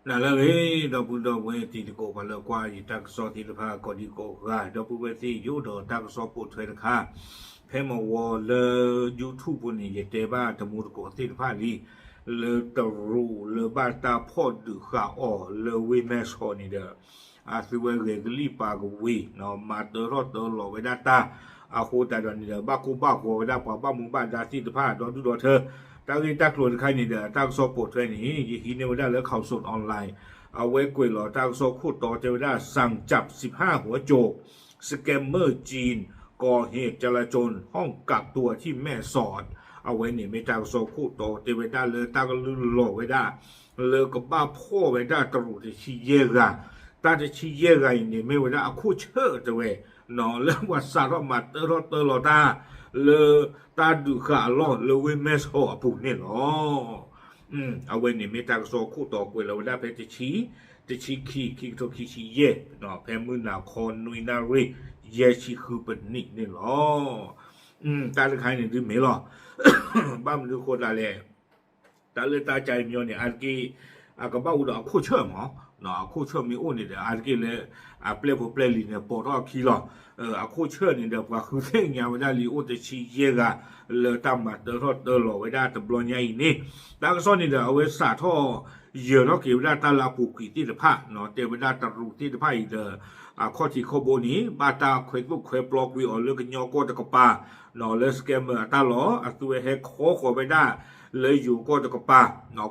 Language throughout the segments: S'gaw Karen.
နၤလၢအဂ့ၤ ဒီပုၢ်ဒီဝဲၢ်တံၤသကိး ပှၤလၢကွၢ်ယတၢ်ကစီၣ်သ့ၣ်တဖၣ် ကိးဒံကိးဂၤ ဒီပုၢ်ဝဲၢ်သ့ၣ် ယအိၣ်ဒီးတၢ်ကစီၣ်ပိာ်ထွဲတခါ ဖဲမဝီလၢ YouTube ပူၤန့ၣ် ယတဲဘၣ်တမူတကိးသ့ၣ်တဖၣ်လံ လၢတရူးလၢဘၣ်တၢ်ဖီၣ်ဒုးဃာ်အီၤလၢဝ့ၢ်မဲၢ်ဆီးန့ၣ်ဒီး အသုဝဲဂဲၤကလံၣ်ပာ်ကဝ့ၤ မၤတၢထီၣ်တၢလီၤဝဲဒၣ်တၢ် အဃိသတးဒီးန့ၣ်ဒီး ဘၣ်ကိၢ်ဘၣ်ဂီၤဝဲဒၣ်ပှၤဘၣ်မူဘၣ်ဒါသ့ၣ်တဖၣ် ဒီဒူၣ်ဒီထၢ တၢ်ဂ့ၢ်တၢ်ကျိၤတခါန့ၣ်ဒီး တၢ်ကစီၣ်ပိာ်ထွဲန့ၣ် ယဟံးန့ၢ်ဝဲဒၣ်လၢ ข่าวสดออนไลน์ အဝဲကွဲးလီၤတၢ်ကစီၣ်ခိၣ်တီတဲဝဲဒၣ် สั่งจับสิบห้าหัวโจก สแกมเมอร์จีน ก่อเหตุจลาจลห้องกักตัวที่แม่สอด အဝဲန့ၣ်မ့ၢ်တၢ်ကစီၣ်ခိၣ်တီတဲဝဲဒၣ်လၢတၢ်ကလုၢ်လီၤဝဲဒၣ် လၢကဘၣ်ဖီၣ်ဝဲဒၣ်တရူးတဆံယဲၢ်ဂၤ, တၢ်တဆံယဲၢ်ဂၤအံၤန့ၣ် မ့ၢ်ဝဲဒၣ်အခိၣ်ဆၢၣ်တဲဝဲ, လၢပှၤစးထီၣ်မၤတၢထီၣ်တၢလီၤတၢ် လၢတၢ်ဒုးဃာ်အလီၢ်လၢဝ့ၢ်မဲၢ်ဆီးအပူၤန့ၣ်လီၤ. အဝဲန့ၣ်မ့ၢ်တၢ်ကစီၣ်ခိၣ်တီကွဲးလီၤဝဲဒၣ်ဖဲတဆံ, တဆံခံ, ခံကထိခံဆံယဲၢ်, ဖဲမုၢ်နၤခီနွံနၣ်ရံၣ် ယဲၢ်ဆံဃုပနံးန့ၣ်လီၤ. တၢ်တခါန့ၣ်ဒုးမ့ၢ်လီၤ. ဘၣ်မနုၤဃိသးလဲၣ် တၢ်လၢတၢ်ကါအံၤမညီန့ၣ် အါတက့ၢ် အကဘၣ်အိၣ်ဒီးအခိၣ်ဆၢၣ်မး, အခိၣ်ဆၢၣ်မ့ၢ်အိၣ်န့ၣ်ဒီး အါတက့ၢ်လၢ အပျဲၢ်ဖိပျဲၢ်လံၤန့ၣ် ပိာ်ထီၣ်အခံလီၤ. အခိၣ်ဆၢၣ်န့ၣ်ဒီး ပှၤဃုသ့ၣ်ညါဝဲဒၣ်လံ အိၣ်တဆံယဲၢ်ဂၤ လၢတၢ်မၤတၢထီၣ်တၢလီၤဝဲဒၣ်တဘျီညါအံၤန့ၣ်, တၢ်ကစီၣ်န့ၣ်ဒီး အဝဲစးထီၣ် ယၢၤထီၣ်က့ၤဝဲဒၣ်တၢ်လၢအပူၤကွံာ်သ့ၣ်တဖၣ်, တဲဝဲဒၣ်တရူးသ့ၣ်တဖၣ်အံၤဒီး အခီၣ်ထံးခီၣ်ဘိန့ၣ် ဘၣ်တၢ်ခွဲးသိၣ်ခွဲးပျီကွံာ်အီၤလၢကညီကီၢ်တကပၤ, လၢ scammer အတၢ်လီၢ် အသုဝဲဟဲခီဃီၤဝဲဒၣ် လၢယိၤကီၢ်တကပၤ,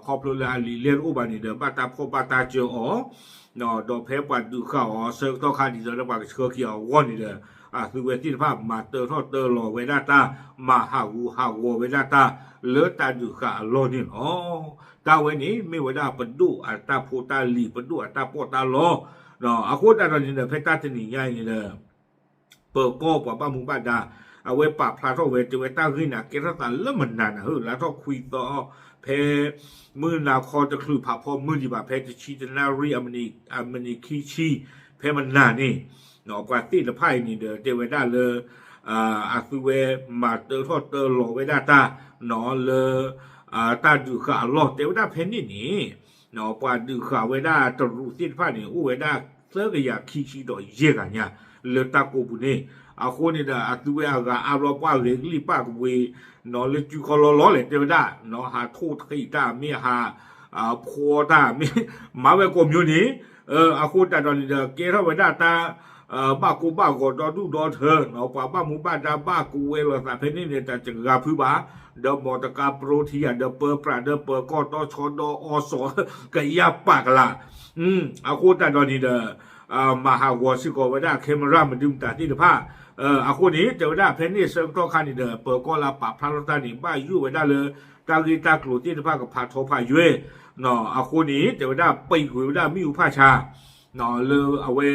ခီဖျိလၢအလံာ်လဲၢ်တအိၣ်ဘၣ်န့ၣ်ဒီး ဘၣ်တၢ်ဖီၣ်ဘၣ်တၢ်စၢၤအီၤ, ဒီးဖဲပှၤဒုးဃာ်အီၤဆၢကတီၢ်ခါဒ်သိးလၢပှၤကဆှၢက့ၤအဂီၢ်န့ၣ်ဒီး အသုဝဲသ့ၣ်တဖၣ်မၤတၢထီၣ်တၢလီၤဝဲဒၣ်တၢ်, မၤဟးဂူာ်ဟးဂီၤဝဲဒၣ်တၢ် လၢတၢ်ဒုးဃာ်အလီၢ်န့ၣ်လီၤ. တၢ်ဝဲန့ၣ် မ့ၢ်ဝဲဒၣ်ပဒိၣ်အတၢ်ဖိတၢ်လံၤ ပဒိၣ်အတၢ်ပီးတၢ်လီ, အဃိသတးဒီးန့ၣ်ဒီး ဖဲတၢ်တနံၤညါအံၤန့ၣ်ဒီး ပၢၤကီၢ်ပှၤဘၣ်မူဘၣ်ဒါ အဝဲပာ်ဖျါထီၣ်ဝဲ တဲဝဲတၢ်ဂ့ၢ်န့ၣ် ကဲထီၣ်သးလၢမနၤနၤဧၢ, လါထီၣ်ခွံသီ ဖဲမုၢ်နၤခီတချုးဖးဖီမုၢ်ဒံးဘၣ် ဖဲတဆံတနၣ်ရံၣ် အမံးနံးခံဆံ ဖဲမနၤန့ၣ် ပှၤသ့ၣ်တဖၣ်အံၤန့ၣ်ဒီး တဲဝဲဒၣ်လၢ အသုဝဲမၤတၢထီၣ်တၢလီၤဝဲဒၣ်တၢ် လၢ တၢ်ဒုးဃာ်အလီၢ် တဲဝဲဒၣ်ဖဲန့ၣ်န့ၣ် ပှၤဒုးဃာ်ဝဲဒၣ်တရူးသ့ၣ်တဖၣ်န့ၣ် အိၣ်ဝဲဒၣ်သၢကယၤခံဆံဒီးယဲၢ်ဂၤညါ လၢတၢ်ကိးပူၤန့ၣ်, အဃိန့ၣ်ဒီး အသုဝဲအဂၤအါဘျီပှၢ်ဂဲၤကလံၣ်ပာ်ကဝ့ၤ လၢစုခီလီၤလီၤလဲၣ် တဲဝဲဒၣ် ဟးထိၣ်ထံးတၢ်မ့ၢ်ဟး ဖှီတၢ်မ့ၢ် မၤဝဲကိးမံၤန့ၣ်, အဃိသတးဒီးန့ၣ်ဒီး ကဲထီၣ်ဝဲဒၣ်တၢ် ဘၣ်ကိၢ်ဘၣ်ဂီၤဒီဒူၣ်ဒီထၢ ပှၤဘၣ်မူဘၣ်ဒါဘၣ်ကဝဲလိာ်သးဖဲန့ၣ်န့ၣ် တစှၤဖုဘၣ်, ဒီးမီတကါပြိထံယၤ ဒီးပၢပြး ဒီးပၢၤကီၢ်တီဆှီဒီးအီစီၤ ကယၤပာ်ကလး, အဃိသတးဒီးန့ၣ်ဒီး မၤဟးဂီၤစ့ၢ်ကီးဝဲဒၣ် camera မဒုမတၤသ့ၣ်တဖၣ်, အဃိန့ၣ် တဲဝဲဒၣ်ဖဲန့ၣ်ဆၢကတီၢ်ခါန့ၣ်ဒီး ပၢၤကီၢ်လၢပာ်ဖျါထီၣ်တၢ်န့ၣ် ဘၣ်ယိၣ်ဝဲဒၣ်လၢ တၢ်ဂ့ၢ်တၢ်ကျိၤသ့ၣ်တဖၣ်ကဖးထီဖးယွဲၢ်, အဃိန့ၣ် တဲဝဲဒၣ်ပံာ်ကွံာ်ဝဲဒၣ်မ့ၣ်အူဖးဆါ လၢအဝဲ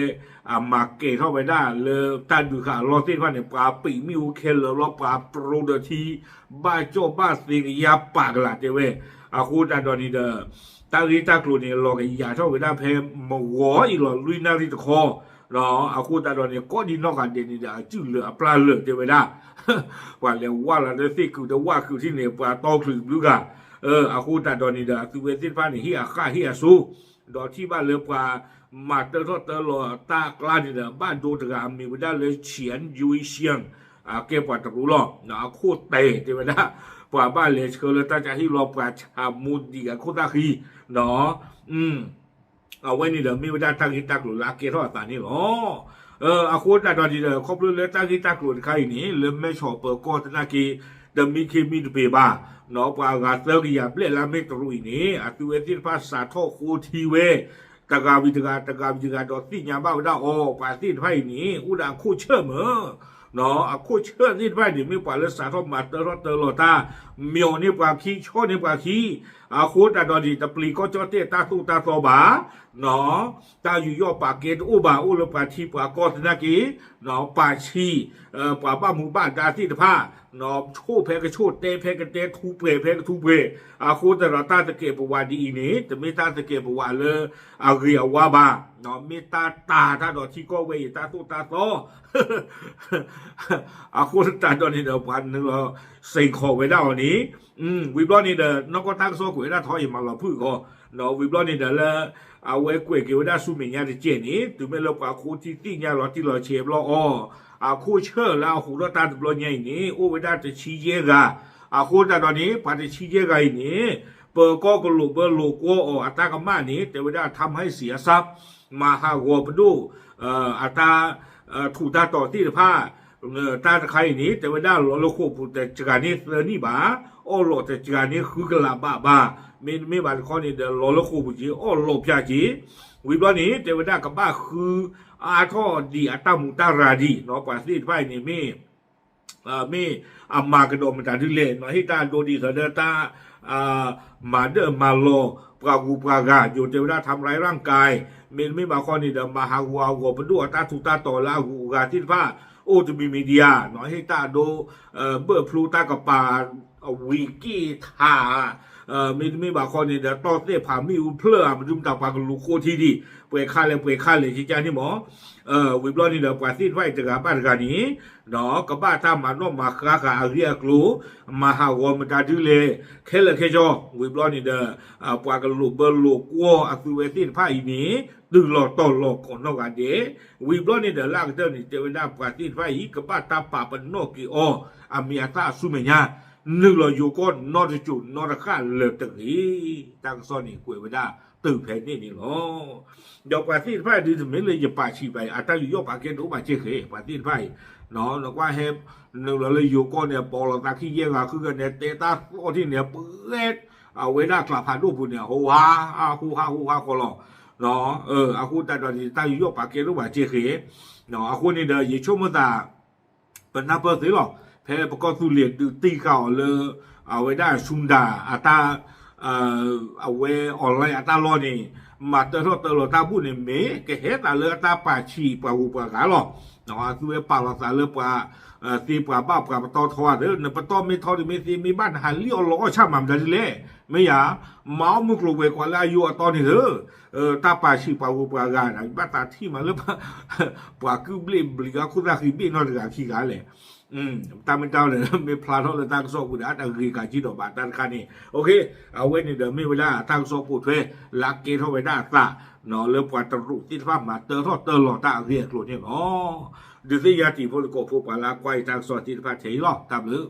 မၤကဲၤထီၣ်ဝဲဒၣ်လၢတၢ်ဒုးဃာ်အလီၢ်သ့ၣ်တဖၣ်န့ၣ် ပှၤပံာ်မ့ၣ်အူခဲလၢာ်လီၤ ပှၤပြိဒီးထံ ဘၣ်ကၠီၣ်ဘၣ်သ့ကယၤပာ်ကလးတဲဝဲ, အဃိသတးဒီးန့ၣ်ဒီး တၢ်ဂ့ၢ်တၢ်ကျိၤန့ၣ် လီၤကယၤထီၣ်ဝဲဒၣ်ဖဲမဝီအံၤလီၤ လွံၢ်နၣ်ရံၣ်တခီ, အဃိသတးဒီးန့ၣ် ကိးဒံနီၢ်ဂၤဒဲးန့ၣ်ဒီး အစုၣ်လၢအပျၢ်လၢာ်တဲဝဲဒၣ် ပှၤလဲၤဝၢ်လီၤလၢသ့ၣ်ခုးဒီးဝၣ်ခုးထံၣ်န့ၣ် ပှၤတီချုးဘျုးဂၤ, အဃိသတးဒီးန့ၣ်ဒီး အသုဝဲသ့ၣ်တဖၣ်န့ၣ် ဟ့ၣ်အဃၣ်ဟ့ၣ်အစိ ဒီးထံၣ်ဘၣ်လၢပှၤမၤတၢထီၣ်တၢလီၤတၢ်အကျါန့ၣ်ဒီး ဘၣ်ဒိတဂၤအမံၤဝဲဒၣ်လၢ Qian Yuexiang ကဲပှၤတရူးလီၤ အခိၣ်တဲာ်တဲဝဲဒၣ် ပှၤဘၣ်လဲၤဆှၢလၢတၢ်ကဟ့ၣ်လီၤပှၤဆးမူဒံးအခိၣ်သၣ်ဃံ အဝဲန့ၣ်ဒီးမ့ၢ်ဝဲဒၣ်တၢ်ဂ့ၢ်တၢ်ကျိၤလၢအကဲထီၣ်အသးန့ၣ်လီၤ. အဃိသတးဒီးန့ၣ်ဒီး ခီဖျိလၢတၢ်ဂ့ၢ်တၢ်ကျိၤတခါအံၤန့ၣ် လၢမဲၢ်ဆီးပၢၤကီၢ်သနာ်က့ တမံခ့မံတပ့ၤဘၣ်, ပှၤအဂၤသၢကယၤဘျဲၣ်လၢအမ့ၢ်တရူးအံၤန့ၣ် အသုဝဲသ့ၣ်တဖၣ်စးထီၣ်ဃိထံဝဲ တဂၤဝံၤတဂၤ တဂၤဝံၤတဂၤ ဒီးသ့ၣ်ညါဘၣ်ဝဲဒၣ်အီၤ ပှၤသ့ၣ်တဖၣ်အံၤန့ၣ် အိၣ်ဒီးအခိၣ်ဆၢၣ်မး အခိၣ်ဆၢၣ်သ့ၣ်တဖၣ်န့ၣ် မ့ၢ်ပှၤလၢစးထီၣ်မၤတၢထီၣ်တၢလီၤတၢ် မၠီၣ်န့ၢ်ပှၤခံ ဆီၣ်န့ၢ်ပှၤခံ, အဃိသတးဒီးန့ၣ် တပျံၤကီၢ်ကၠီၣ်တဲၣ်တၢ်သိၣ်တၢ်သီဘၣ်, တၢ်ယူးယီၣ်ပာ်ကဲတအိၣ်ဘၣ် အိၣ်လၢပှၤထံပှၤကီၢ်သနာ်က့ ပာ်ဆံး ပှၤဘၣ်မူဘၣ်ဒါသ့ၣ်တဖၣ် ဆိၣ်ဖဲကဆိၣ် တဲဖဲကတဲ ထူးပှဲၤဖဲကထူးပှဲၤ, အဃိသတးဒီးတၢ်သကဲးပဝးဒ်အံၤန့ၣ် တမ့ၢ်တၢ်သကဲးပဝးလၢအဂ့ၤအဝါဘၣ်, မ့ၢ်တၢ်တၤတၢ်ဒီးထံကီၢ်ဝဲအံၤတၢ်သိၣ်တၢ်သီ အဃိသတးဒီးန့ၣ်ဒီး ပှၤနုာ်လီၤစ့ၢ်ကီးဝဲဒၣ်အီၤန့ၣ်, ဝံၤဘျီန့ၣ်ဒီး နီၢ်ကီၢ်တၢ်ကစီၣ်ကွဲးဝဲဒၣ်ထီအံၤမၤလီၤဖုၣ်အီၤ ဝံၤဘျီန့ၣ်ဒီးလၢ အဝဲကွဲးက့ၤဝဲဒၣ်ဆူမဲာ်ညါတကဲးန့ၣ် တုၤမ့ၢ်လၢပှၤခိထံသ့ၣ်ညါလီၤတံၢ်လီၤဆဲးဘျီအီၤ, အခိၣ်ဆၢၣ်လၢအဟူးထီၣ်တၢ်တဘျီညါအံၤန့ၣ် အိၣ်ဝဲဒၣ်တဆံယဲၢ်ဂၤ, အဃိသတးဒီးန့ၣ် ပှၤတဆံယဲၢ်ဂၤအံၤန့ၣ် ပၢၤကီၢ်ကလိာ်ဘၢလိာ်ကွီၢ်အီၤအတၢ်ကမၣ်န့ၣ် တဲဝဲဒၣ် ทำให้เสียทรัพย์ မၤဟးဂီၤပဒိၣ် အတၢ် ထူးတၢ်တီၤသ့ၣ်တဖၣ် တၢ်တခါအံၤန့ၣ် တဲဝဲဒၣ်လီၤလၢဃိာ်ပူၤတစှၤန့ၢ်သၢနံၣ်ဘၣ်, အီၣ်လီးတစှၤန့ၢ်ဃုကလးဘးဘၣ်, မ့တမ့ၢ်ဘၣ်တခီန့ၣ်ဒီး လီၤလၢဃိာ်ပူၤက့ၤ အီၣ်လီးဖၠးက့ၤ, ဝံၤဘျီန့ၣ် တဲဝဲဒၣ်ကဘၣ်ဃုအါထီၣ်ဒံးအတၢ်မူးတၢ်ရၤဒံးနီၤ, ပှၤသ့ၣ်တဖၣ်အံၤန့ၣ်မ့ၢ် မ့ၢ်အမၤကဒီးမတၤဒ်လဲၣ်နီၤ, ဟ့ၣ်တၢ်ဒိဒ်သိးဒီးတၢ် မၤဒၢၣ်မၤလီၤ ပှၤဂုၤပှၤဂၤ ယိၤတဲဝဲဒၣ် ทำร้ายร่างกาย မ့တမ့ၢ်ဘၣ်ခီန့ၣ်ဒီး မၤဟးဂီၤအဂီၤပဒိၣ်အတၢ်ထူးတၢ်တီၤလၢအဂုၤအဂၤသ့ၣ်တဖၣ် အိၣ်တမံၤမံၤဒံးဧါနီၤ, ဟ့ၣ်တၢ်ဒိ ဘၢၣ်ဖျိတၢ်ကပၤ ဝံၤက့ၢ်ထး မ့တမ့ၢ်ဘၣ်ခီန့ၣ်ဒီး တီၢ်သဲးဖးမ့ၣ်အူဖျၢၣ်ဧါ မနုၤမတၤ ပှၤကလူၤဃိထံဒံး ပှဲၤခါလဲၣ်ပှဲၤခါလဲၣ် ကကန့ၣ်မး ဝံၤဘျီန့ၣ်ဒီး ပှၤသ့ၣ်တဖၣ်အံၤတဂၤဘၣ်တဂၤန့ၣ် ကဘၣ်တၢ်မၤနီၣ်မၤဃါဃာ်အဂ့ၢ်အကျိၤ မၤဟးဂီၤမတၤဒ်လဲၣ် ခဲလၢာ်ခဲဆ့ ဝံၤဘျီန့ၣ်ဒီး ပှၤကလိာ်ဘၢလိာ်ကွီၢ်အသုဝဲသ့ၣ်တဖၣ်အံၤန့ၣ် တုၤလီၤတီၤလီၤကိးနီၢ်ဂၤဒဲး ဝံၤဘျီန့ၣ်ဒီး လၢအကတၢၢ်န့ၣ် တဲဝဲဒၣ်ပှၤသ့ၣ်တဖၣ်အံၤ ကဘၣ်တၢ်ပာ်ပနီၣ်က့ၤအီၤ အမံၤအသၣ်အဆူမဲာ်ညါ နုာ်လီၤယိၤကီၢ်နီတစိၤနီတဃၣ်လၢၤတဂ့ၤ တၢ်ကစီၣ်န့ၣ်ကွဲးဝဲဒၣ်တုၤဖဲန့ၣ်န့ၣ်လီၤ. ဒီးပှၤသ့ၣ်တဖၣ်အံၤဒ်တမ့ၢ်လၢယပာ်ဆံးဘၣ်အံၤ အတၢ်ယူးယီၣ်ပာ်ကဲတအိၣ်ဘၣ်က့ဃဲ ပှၤသ့ၣ်တဖၣ်အံၤ နကွၢ်ဟဲ နုာ်လီၤလၢယိၤကီၢ်န့ၣ် ပိာ်လီၤသးခံယဲၢ်ဂၤဃုဂၤန့ၣ် တဲတၢ်သီၣ်ထံၣ်န့ၣ် ပှဲၤ အဝဲဒၣ်ကျးဖးဒိၣ်ပူၤန့ၣ် ဟိဟါ ဟိဟါဟိဟါဃီလီၤ. အဃိသတးဒီးန့ၣ် တၢ်ယူးယီၣ်ပာ်ကဲတအိၣ်ဘၣ်က့ဃဲ အဃိန့ၣ်ဒီး ယဆိကမိၣ်သး ပနၢ်ပၢၢ်သ့လီၤ. ဖဲပကီၢ်သူလ့ၤဒုးတံၢ်ဃာ်အီၤလၢ အဝဲဒၣ်ဆူဒၣ်အတၢ် အဝဲ online အတၢ်လီၢ်န့ၣ် မၤတၢထီၣ်တၢလီၤတၢ်ဘူၣ်န့ၣ် မ့ၢ်ကဟဲသးလၢအတၢ်ပာ်ဆံးပှၤဂုၤပှၤဂၤလီၤ. အသုဝဲပာ်လီၤသးလၢပှၤ သ့ပှၤဘၣ်ပှၤပတီၢ်ထီသ့ နပတီၢ်မ့ၢ်ထီတမ့ၢ်သ့မ့ၢ်ဘၣ် နဟးလံၣ်အီၣ်လီအီၣ်ဆၣ်မၤမတၤဒ်လဲၣ်. မ့ၢ်ယၤ မၤအီၣ်မုၢ်ကျိၤဝဲၤကွာ်လၢအယိအတီန့ၣ်သ့ တၢ်ပာ်ဆံးပှၤဂုၤပှၤဂၤန့ၣ် ဘၣ်သးထံၣ်မးလၢ ပှၤကုၢ်ဘျ့ၣ်ဘျံးအခိၣ်သၣ်ဃံဘ့ၣ်နီတဂၤခံဂၤလဲၣ်. တၢ်မ့ၢ်တၢ်လၢ မ့ၢ်ဖျါထီၣ်လၢတၢ်ကစီၣ်ပူၤဒီး အတဂ့ၤကးကံဒီးဘၣ်တၢ်တခါန့ၣ် အဝဲန့ၣ်ဒီး မ့ၢ်ဝဲဒၣ်တၢ်ကစီၣ်ပိာ်ထွဲ လၢအကဲထီၣ်ဝဲဒၣ်အသး လၢပှၤတရူးသ့ၣ်တဖၣ်မၤတၢထီၣ်တၢလီၤတၢ်အဂ့ၢ်အကျိၤန့ၣ်လီၤ. ဒုးသ့ၣ်ညါတံၤဖိသကိးဖိပှၤလၢအကွၢ်အံၤတၢ်ကစီၣ်သ့ၣ်တဖၣ်ထဲအံၤလီၤ. တၢ်ဘျုး